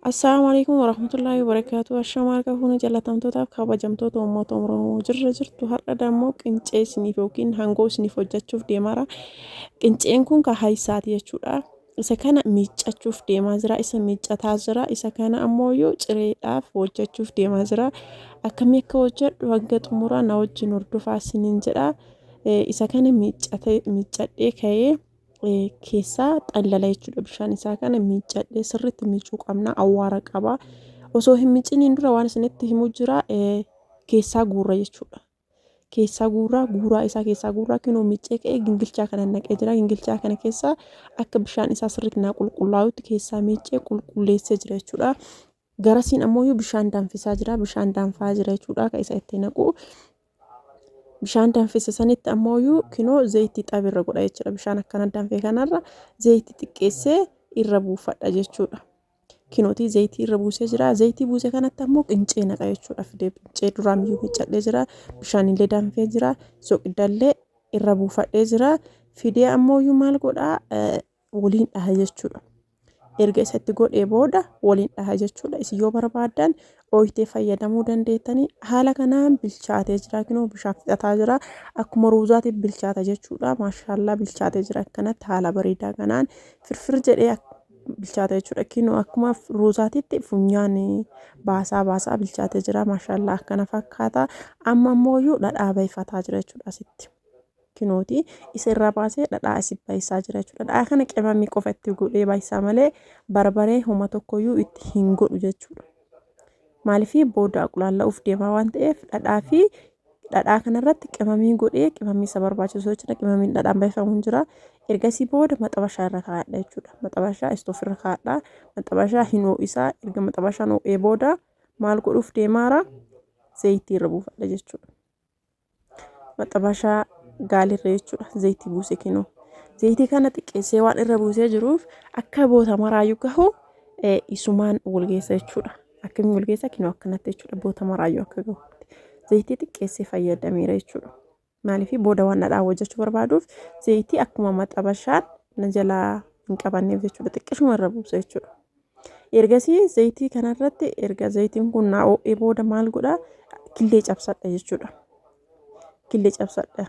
Assalaamu alaikum warahmatullaahi wabarakaatuh. Ashamaa harka fuune jaalatamtootaaf kabajamtoota uummata Oromoo jirra jirtu har'a dammoo qincee isiniif yookiin hangoo isiniif hojjechuuf deemaara. Qinceen kun ka haysaati jechuudha. Isa kana miiccachuuf deemaa jira. Isa miiccataa jira. Isa kana ammoo yoo cireedhaaf hojjechuuf deemaa jira. Akkamii akka hojjedhu hanga xumuraa na wajjin hordofaa isiniin jedha. Isa kana miiccadhee ka'ee keessaa xallala jechuudha. Bishaan isaa kana miiccadhee sirriitti miicuu qabna. Awwaara qaba. Osoo hin miiciniin dura waan isinitti himu jira. Keessaa guurra jechuudha. Keessaa guurraa guuraa isaa keessaa guurraa kinoo miiccee ka'ee gingilchaa kana naqee jira. Gingilchaa kana keessaa akka bishaan isaa sirriitti naa qulqullaa'utti keessaa miiccee qulqulleessee jira jechuudha. Garasiin ammoo bishaan danfisaa jira. Bishaan danfaa jira jechuudha. Kan isa itti naqu. Bishaan danfise sanitti ammoo kinoo zayitii xabirra godha jechuudha. Bishaan akkana danfe kanarra zayitii xiqqeessee irra buufadha jechuudha. Kinootii zayitii irra buusee jira. Zayitii buuse kanatti ammoo qincee naqa jechuudha. Fidee qincee duraan biyyuu miiccadhee jira. Bishaanillee danfee jira. Soqidallee irra buufadhee jira. Fidee ammoo maal godhaa waliin dhaha jechuudha. Erga isatti godhee booda waliin dhaha jechuudha. Isin yoo barbaaddan ooyitee fayyadamuu dandeettanii haala kanaan bilchaatee jira. Kinoo bishaan fixataa jira. Akkuma ruuzaatiin bilchaata jechuudha. Maashaallaa bilchaatee jira akkanatti haala bareedaa kanaan firfir jedhee bilchaata jechuudha. Kinoo akkuma ruuzaatitti funyaan baasaa baasaa bilchaatee jira. Maashaallaa akkana fakkaata. Amma ammoo dhadhaa baay'ifataa jira jechuudha asitti. Kinooti isa irraa baasee dhadhaa asii baay'isaa jira jechuudha. Dhadhaa kana qimamii qofa itti godhee baay'isaa malee barbaree homa tokkoyyuu itti hin godhu jechuudha. Maaliif booda qulaalla'uuf deemaa waan ta'eef dhadhaa fi dhadhaa kanarratti qimamii godhee qimamii isa barbaachisu jechuudha. Qimamiin dhadhaan baay'ifamu hin jira. Ergasii booda maxabashaa irra kaa'adha jechuudha. Maxabashaa istoof irra kaa'adha. Maxabashaa hin ho'isaa. Erga maxabashaan ho'ee booda maal godhuuf deemaara? Zayitii irra buufadha jechuudha. Maxabashaa gaalirra jechuudha. Zayitii buuse kinoo. Zayitii kana xiqqeessee waan irra buusee jiruuf akka boota maraayyuu gahu isumaan wal geessa jechuudha. Akkamiin wal geessa kinoo akkanatti jechuudha. Boota maraayyuu akka gahutti. Zayitii xiqqeessee fayyadameera jechuudha. Maaliif booda waan dhadhaa hojjechuu barbaaduuf zayitii akkuma maxabashaan na jalaa hin qabanneef jechuudha. Xiqqishuma irra buusa jechuudha. Ergasii zayitii kanarratti erga zayitiin kun naa ho'ee booda maal godhaa killee cabsadha jechuudha. Killee cabsadha.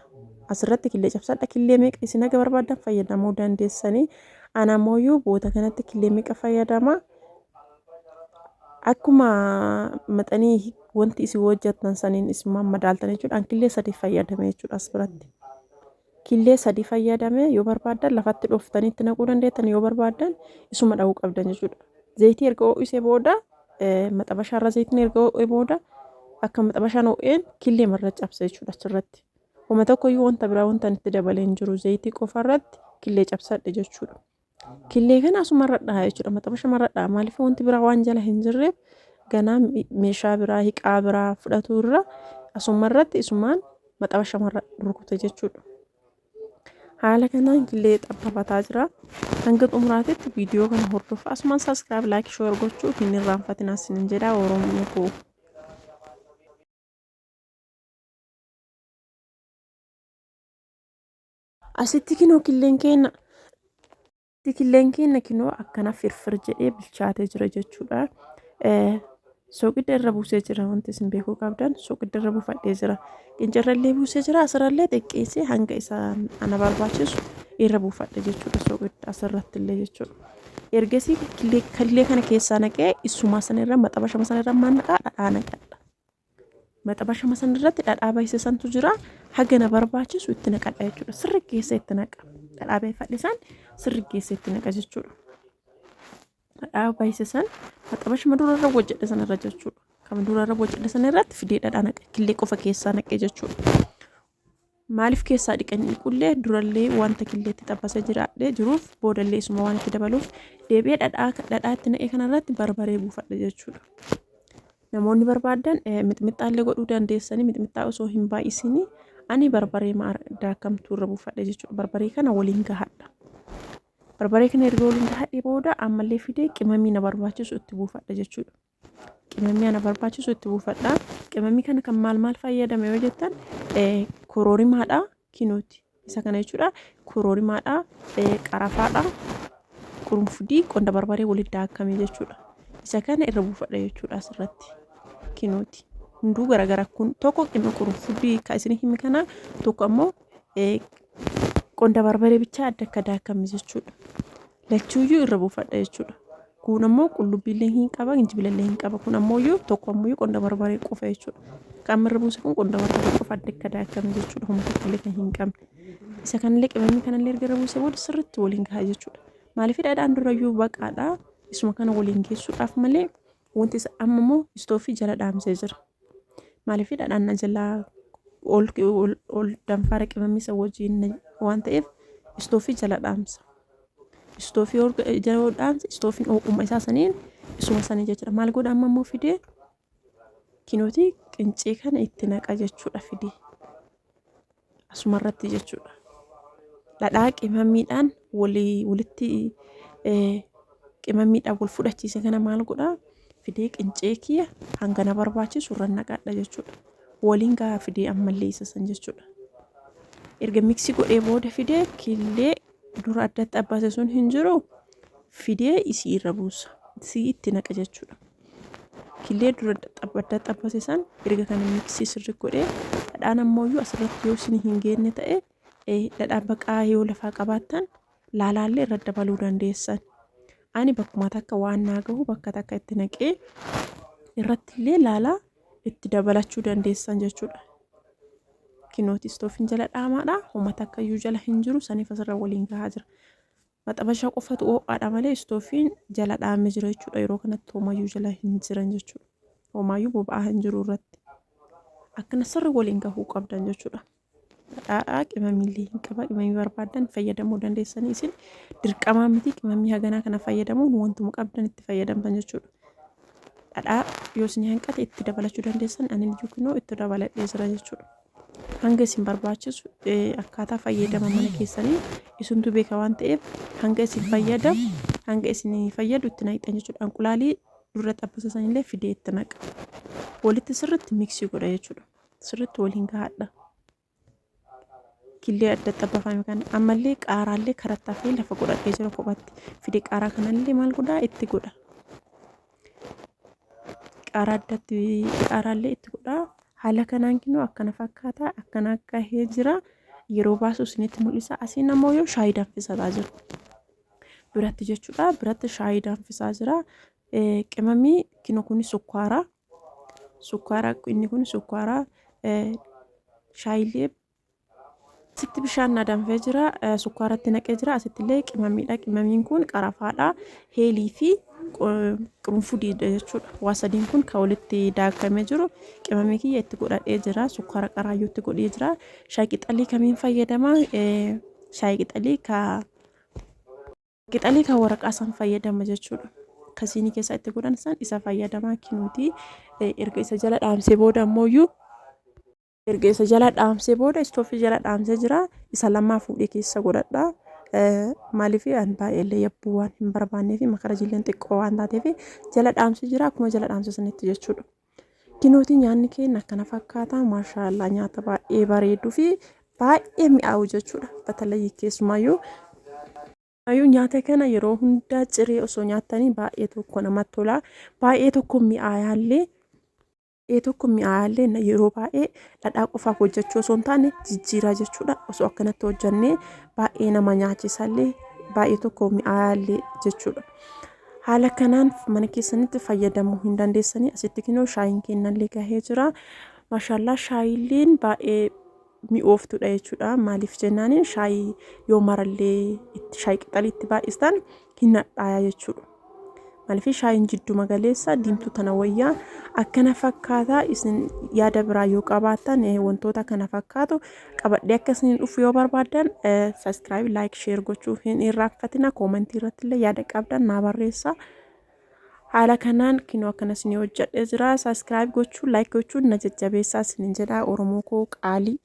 Asirratti killee cabsadha. Killee meeqa isin haga barbaaddan fayyadamuu dandeessanii. Ana ammoo boota kanatti killee meeqa fayyadama? Akkuma maxanii wanti isin hojjettan saniin isin madaaltan jechuudha. An killee sadii fayyadame jechuudha as biratti. Killee sadii fayyadame yoo barbaaddan lafatti dhooftanii itti naquu dandeettan yoo barbaaddan isuma dha'uu qabdan jechuudha. Zayitii erga ho'isee booda maxabashaarra zayitiin erga ho'ee booda akka maxabashaan ho'een killee marra cabsa jechuudha achirratti. Homa tokkoyyuu wanta biraa wanta itti dabalee hin jiru zayitii qofarratti killee cabsadhe jechuudha. Killee kana asumarra dhaha jechuudha. Maxabashamarra dhaha. Maaliif wanti biraa waan jala hin jirreef ganaa meeshaa biraa hiqaa biraa fudhatu irra asumarratti isumaan maxabashamarra rukute jechuudha. Haala kanaan killee xabbafataa jira. Hanga xumuraatitti viidiyoo kana hordofaa. Asumaan subscribe, like, share gochuu hin irraanfatinaa isinin jedha Oromoo koo. Asitti kinoo killeen keenya killeen keenya kinoo akkana firfir jedhee bilchaatee jira jechuudha. Soqidda irra buusee jira wanti isin beekuu qabdan soqidda irra buufadhee jira. Qincarrallee buusee jira asirrallee xiqqeessee hanga isa ana barbaachisu irra buufadhe jechuudha soqidda asirratti illee jechuudha. Ergasii killee kana keessaa naqee isuma sanirra maxabashama sanirra maal naqaa dhadhaa naqadha. Maxabashama san irratti dhadhaa bayse santu jira. Haga na barbaachisu itti naqadha jechuudha. Sirri keessa itti naqa. Dhadhaa bayfadhe san sirri keessa itti naqa jechuudha. Dhadhaa bayse san maxabashama dura irra hojjedhe san irra jechuudha. Kan dura irra hojjedhe san irratti fidee dhadhaa naqa. Killee qofa keessaa naqe jechuudha. Maaliif keessaa dhiqanii dhiqullee durallee wanta killeetti xabbasee jiraadhee jiruuf boodallee isuma waan itti dabaluuf deebi'ee dhadhaa dhadhaa itti naqee kanarratti barbaree buufadha jechuudha. Namoonni barbaadan mixmixxaallee godhuu dandeessanii mixmixxaa osoo hin baay'isinii ani barbaree daakamtuu irra buufadha jechuudha. Barbaree kana waliin gahadha. Barbaree kana erga waliin gahadhee booda ammallee fidee qimamii na barbaachisu itti buufadha jechuudha. Qimamii ana barbaachisu itti buufadha. Qimamii kana kan maal maal fayyadame yoo jettan kororimaadha kinooti. Isa kana jechuudha. Kororimaadha, qarafaadha, qurunfudii, qonda barbaree walitti daakame jechuudha. Isa kana irra buufadha jechuudha asirratti. Kinooti. Hunduu garagara kun tokko qimma qurunfuddii ka isin himi kana tokko ammoo qonda barbaree bichaa adda akka daakame jechuudha. Lachuuyyuu irra buufadha jechuudha. Kun ammoo qullubbiillee hin qaba, jinjibilallee hin qaba. Kun ammoo tokko ammoo qonda barbaree qofa jechuudha. Kan amma irra buuse kun qonda barbaree qofa adda akka daakame jechuudha. Homa tokkollee kan hin qabne. Isa kanallee qimamii kanallee erga irra buuse booda sirriitti waliin gaha jechuudha. Maaliif dhadhaan durayyuu baqaadha. Isuma kana waliin geessuudhaaf malee wanti isa amma immoo istoofii jala dhaamsee jira. Maaliif dhadhaan na jalaa ol ol danfaara qimamii isa wajjin waan ta'eef istoofii jala dhaamsa. Istoofii jala dhaamsa istoofiin ho'uma isaa saniin isuma sanii jechuudha. Maal godha amma immoo fidee kinootii qincee kana itti naqa jechuudha fidee. Asuma irratti jechuudha. Dhadhaa qimamiidhaan walitti qimamiidhaan wal fudhachiise kana maal godhaa fidee qincee kiyya hanga na barbaachisu irra naqadha jechuudha. Waliin gahaa fidee ammallee isa san jechuudha. Erga miksi godhee booda fidee killee dura addatti abbaase sun hin jiru fidee isii irra buusa. Isii itti naqa jechuudha. Killee dura adda xabbase san erga kana miksii sirri godhee dhadhaan ammooyyuu asirratti yoo isin hin geenne ta'e dhadhaa baqaa yoo lafaa qabaattan laalaallee irra dabaluu dandeessan. Ani bakkuma takka waan naa gahu bakka takka itti naqee irratti illee laalaa itti dabalachuu dandeessan jechuudha. Kinooti istoofiin jala dhaamaadha. Homa takka iyyuu jala hin jiru saniif asirra waliin gahaa jira. Maxabashaa qofatu ho'aadha malee istoofiin jala dhaamee jira jechuudha. Yeroo kanatti homaayyuu jala hin jiran jechuudha. Homaayyuu boba'aa hin jiru irratti. Akkana sirri waliin gahuu qabdan jechuudha. Dhadhaadhaa qimamiillee hin qaba. Qimamii barbaaddan fayyadamuu dandeessanii isin dirqamaa miti qimamii haganaa kana fayyadamuun wantuma qabdan itti fayyadamtan jechuudha. Dhadhaa yoo isin hanqate itti dabalachuu dandeessan ani iyyuu kunoo itti dabaladhee jira jechuudha. Hanga isin barbaachisu akkaataa fayyadama mana keessanii isintu beeka waan ta'eef hanga isin fayyadamu hanga isin fayyadu itti naqxan jechuudha. Inqulaalii dura xabbasa sanillee fidee itti naqa. Walitti sirriitti miksii godha jechuudha. Sirriitti waliin gahadha. Killee adda xabbafame kana ammallee qaaraallee karatti hafee lafa godhadhee jira kophatti. Fidee qaaraa kanallee maal godhaa itti godha. Qaaraa addatti qaaraallee itti godha. Haala kanaan kinoo akkana fakkaata akkana gahee jira. Yeroo baasu isinitti mul'isa. Asiin ammoo yoo shaayii danfisataa jira. Biratti jechuudha. Biratti shaayii danfisaa jira. Qimamii kinoo kun sukkaara. Sukkaara inni kun sukkaara shaayilee asitti bishaan na danfee jira. Sukkaaratti naqee jira. Asitti illee qimamiidha. Qimamiin kun qarafaadha. Heelii fi qurunfudiidha jechuudha. Waa sadiin kun kan walitti daakamee jiru qimamii kiyya itti godhadhee jira. Sukkaara qaraayyuu itti godhee jira. Shaayii qixalii kamiin fayyadama? Shaayii qixalii ka Qixalii kan waraqaa san fayyadama jechuudha. Kan siinii keessaa itti godhan san isa fayyadamaa kinuuti. Erga isa jala dhaamsee booda ammooyyuu erga isa jala dhaamsee booda istoofii jala dhaamsee jira. Isa lammaa fuudhee keessa godhadha. Maaliif an baay'eellee yabbuu waan hin barbaannee fi makarajiilleen xiqqoo waan taateef jala dhaamsee jira akkuma jala dhaamsee sanitti jechuudha. Kinooti nyaanni keenya akkana fakkaata. Maashaallah nyaata baay'ee bareeduu fi baay'ee mi'aawu jechuudha. Batalayii keessumaayyuu Ayuu nyaata kana yeroo hundaa ciree osoo nyaattanii baay'ee tokko namatti tola. Baay'ee tokko mi'aayaallee baay'ee tokko mi'aayaallee yeroo baay'ee dhadhaa qofaaf hojjechuu osoo hin taane jijjiiraa jechuudha. Osoo akkanatti hojjannee baay'ee nama nyaachisallee baay'ee tokko mi'aayaallee jechuudha. Haala kanaan mana keessanitti fayyadamuu hin dandeessanii. Asitti kinoo shaayiin kennallee gahee jira. Maashaallaa shaayiilleen baay'ee mi'ooftudha jechuudha. Maaliif jennaan shaayii yoo marallee itti shaayii qixalii itti baay'istan hin hadhaayaa jechuudha. Maaliif shaayiin jidduma galeessa diimtuu tana wayyaa akkana fakkaata isin yaada biraa yoo qabaattan wantoota kana fakkaatu qabadhee akka isin dhufu yoo barbaaddan subscribe like share gochuu hin irraanfatina koomentii irratti illee yaada qabdan naa barreessaa. Haala kanaan kinoo akkana isinii hojjedhee jira. Subscribe gochuun like gochuun na jajjabeessaa isinin jedha Oromoo koo qaalii.